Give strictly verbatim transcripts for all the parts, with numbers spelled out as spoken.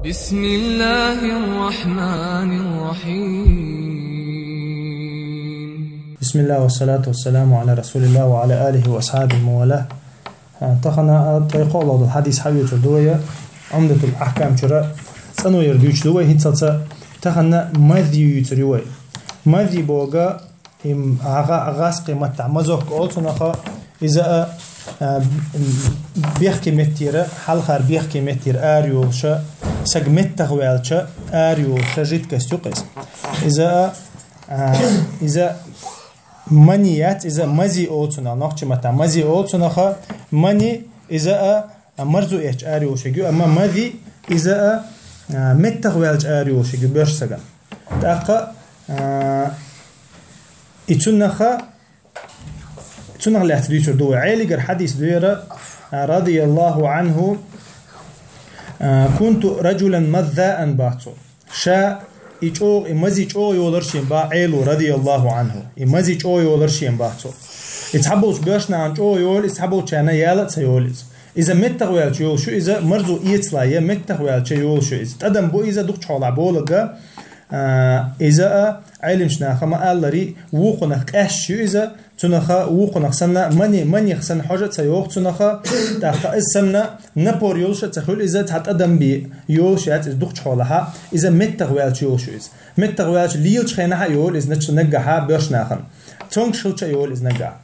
بسم الله الرحمن الرحيم. بسم الله والصلاة والسلام على رسول الله وعلى آله وأصحابه ومن والاه. Тахан тӀаккха долу хьадис хьавоьцур ду вай Умдатул Ахкам чуьра, цӀанвер дуьйцуш ду вай хӀинццалца. Тахан мазий юьйцур ю вай. Мазий бохург, и гӀа-, гӀа-, гӀаскхийн маттахь мазок олу цунах, иза а, а, бехке меттера, хьалхара бехке меттера ара йолуша, саг меттах ваьлча ара йолуша жидкость ю-кх иза. Иза а, а, иза мани яц, иза мазий олу цунах, нохчийн маттахь мазий олу цунах, мани, иза а, а, марзо эцча ара йолуш ю, амма мазий, иза а, а, меттах ваьлча ара йолуш ю боьрша сагана. ТӀаккха, а, и цунах, цунах лаьцна дуьйцур ду вай. Ӏелигара хьадис ду хӀара, а, радияллаху анху, а, «Кунту раджулан маззаан», бах цо. Ша и чӀогӀа, и мазий чӀогӀа йолура шена, бах Ӏело, радияллаху анху. И мазий чӀогӀа йолура шена, бах цо. И цхьаболчу боьрша нахана чӀогӀа йолу, и цхьаболчарна яла а ца йолу иза. Иза меттах ваьлча йолуш ю иза, марзо эцале, я меттах ваьлча йолуш ю иза. ТӀадам бу иза дукхачу хьолахь бохург, а, иза а, Ӏеламчу наха ма-аллара, вукхунах къаьсташ ю иза, цунах вукхунах санна, мани, манех санна хьожа а ца йоху цунах, тӀаккха иза санна напор йолуш а ца хуьлу иза, цхьа тӀадам бен йолуш яц иза дукхачу хьолахь, иза меттах ваьлча йолуш ю иза. Меттах ваьлча лелачу хенахь а йолу иза, начал наггахь боьрша нахана. Цомгуш хилча а йолу иза наггахь.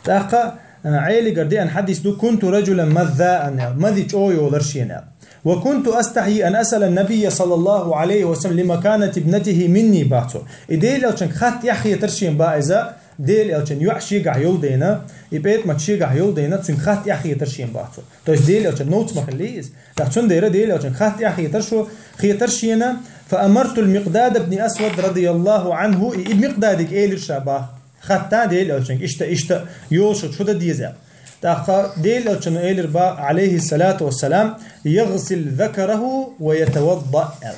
ТӀаккха, а, Ӏелигара деана хьадис ду: «Кунту раджулан маззаан», аьлла, мазий чӀогӀа йолура шена, аьлла. «Ва кунту астахьйи ан асъала ан-набийя саллаллаху Ӏалайхи ва саллам ли маканати ибнатихи минни», бах цо. И Делан элчанга хатта эхь хетара шена, бах иза, Делан элчан йоӀ шегахь йолу дела, и ПетӀамат шегахь йолу дела, цуьнга хатта эхь хетара шена, бах цо. То есть Делан элчан новца ма хиллий иза. ТӀаккха цундела Делан элчанга хатта эхь хетара шо-, хетара шена, «фа амарту ал-Микъдад ибн Асвад радияллаху анху», и, и Микъдадига элира ша, бах. Хатта Делан элчанга, иштта, иштта йолуш хӀун дан деза, аьлла. ТӀаккха Делан элчано элира, бах, Ӏалайхиссалату вассалам: «Ягъсил закараху ва ятавадда», аьлла.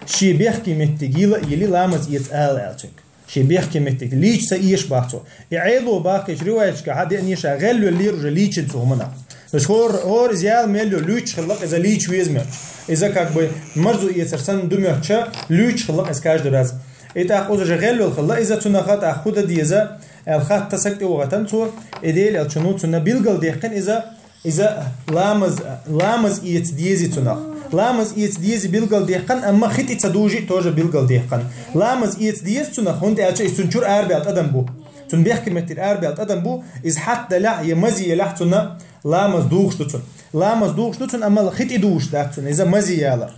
Шен бехке меттиг йила а йили, ламаз эца ала, аьлла цуьнга. Шен бехке меттиг лийча ца эша, бах цо. И Ӏело, бах, кхечу риваяташкахь деана ша, гӀелвеллера уже лийчина цу хӀуманах. То есть хӀора, хӀора иза яла мел йолу луьйчуш хилла-кх иза лийча веза моьттуш. Иза как бы марзо эцар санна ду моьттуш, луьйчуш хилла-кх иза каждый раз. И тӀаккха уже гӀелвелла хилла иза, цунах тӀаккха хӀун дан деза, аьлла хатта саг тӀе вахийтина цо, и Делан элчано цунна билгалдаьккхина иза, иза ламаз, ламаз эца деза цунах. Ламаз эца деза билгалдаьккхина, амма хи тӀе ца дужий а тоже билгалдаьккхина. Ламаз эца деза цунах, хӀунда аьлча иза цуьнан чуьра арабаьлла тӀадам бу. Цуьнан бехке меттера арабаьлла тӀадам бу, иза хьатта делахь я мазий елахь цунна, ламаз духуш ду цунна. Ламаз духуш ду цунна, амма хи тӀе духуш дац цунна, иза мазий ялар.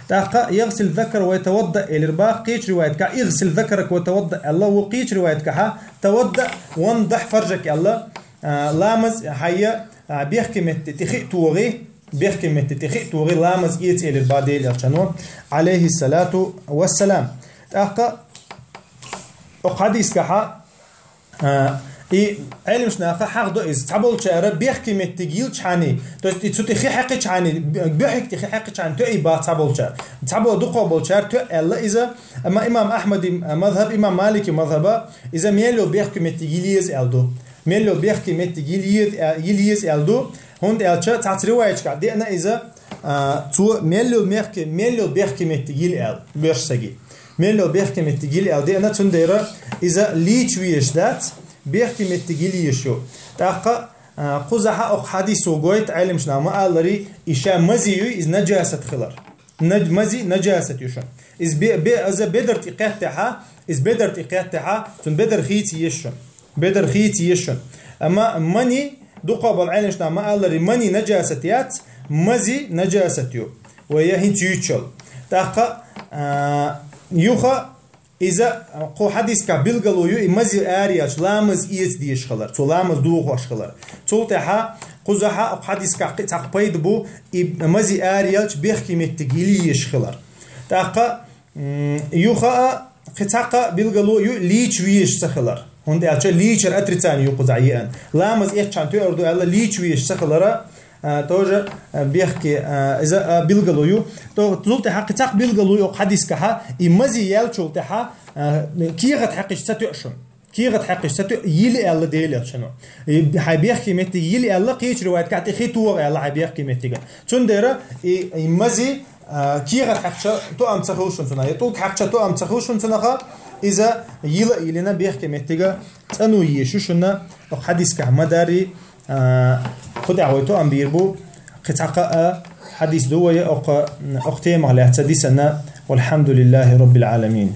ТӀаккха «ягъсил закара ва ятавадда» элира, бах, кхечу риваятехь «игъсил закарак ва тавадда» аьлла, ву кхечу риваятехь «тавадда вандахь фаржак» аьлла, а, ламаз хьайя, а, бехке метте тӀе хи а тогӀий, бехке метте тӀе хи а тогӀий, ламаз эца элира, бах, Делан элчано, Ӏалайхиссалату вассалам. ТӀаккха оцу хьадискахь А, и Ӏеламчу наха хьахдо иза. Цхьаболчара бехке меттиг йилчхьаний, то есть и цу тӀе хи хьаькхичхьаний, б-, боьхиг тӀе хи хьаькхичхьаний тоьий, бах, цхьаболчара. Цхьабо-, дукхахболчара тоьа аьлла иза, амма имам Ахьмадин мазхаб, имам Маликин мазхаба иза мел йолу бехке меттиг йила еза аьлла ду. Мел йолу бехке меттиг йила еза а-, йила еза аьлла ду, хӀунда аьлча цхьацца риваяташкахь деана иза, а, цо мел йолу мехке-, мел йолу бехке меттиг йила аьлла, боьрша саги. Мел йолу бехке меттиг йила аьлла деана, цундела иза лийча везаш дац, бехке меттиг йила езаш ю. ТӀаккха, а, кхузахь а оцу хьадисо гойту Ӏеламчу наха ма-аллара, и ша мазий юй, иза нажасат хилар. Наж-, мазий нажасат ю шуна. Иза бе-, бе-, иза бедар тӀе кхеттехьа, иза бедар тӀе кхеттехьа, цуьнан бедар хийца еза шуна. Бедар хийца еза шуна. Амма мани, дукхахболу Ӏеламчу наха ма-аллара, мани нажасат яц, мазий нажасат ю. Вай я хӀинца юьйцуш йолу. ТӀаккха, а, юха иза кху хьадискахь билгало ю, и мазий араелча ламаз эца дезаш хилар, цо ламаз дохош хилар. Цул тӀаьхьа кхузахь а кху хьадискахь кхин цхьа пайда бу, и мазий араелча бехке меттиг йила езаш хилар. ТӀаккха М, юха а, кхин цхьаккха а билгало ю лийча везаш ца хилар. ХӀунда аьлча лийчар отрицание ю кхузахь еана. Ламаз эцчхьана тоьар ду аьлла, лийча везаш ца хилара, а, тоже, а, бехке, а, иза, а, билгало ю. То, цул тӀаьхьа кхин цхьаккха билгало ю оцу хьадискахьа, и мазий яьллачул тӀаьхьа, а, кехат хьаькхича ца тоьа шуна. КегӀа тӀа хьекхаш ца тоъе, йила аьлла Дала яхача хана. Хьай бехке меттиг йила аьлла, кхыча риваятагахь тӀехи тогӀа аьлла хьай бехке меттига. Цудухьа и, и мази, а, кегӀа тӀа хьекхача тоам ца хул шун цунах, е тӀулг хьекхача тоам ца хул шун цунах, иза йила йилина бехке меттига цӀанве еза шуна, укх хьадисагахь ма дарра, а, кху тӀехь вай тоам бийр бу, кхы цхьаккха а хьадис да вай укх, укх темах лаьца дисана, والحمد لله رب العالمين.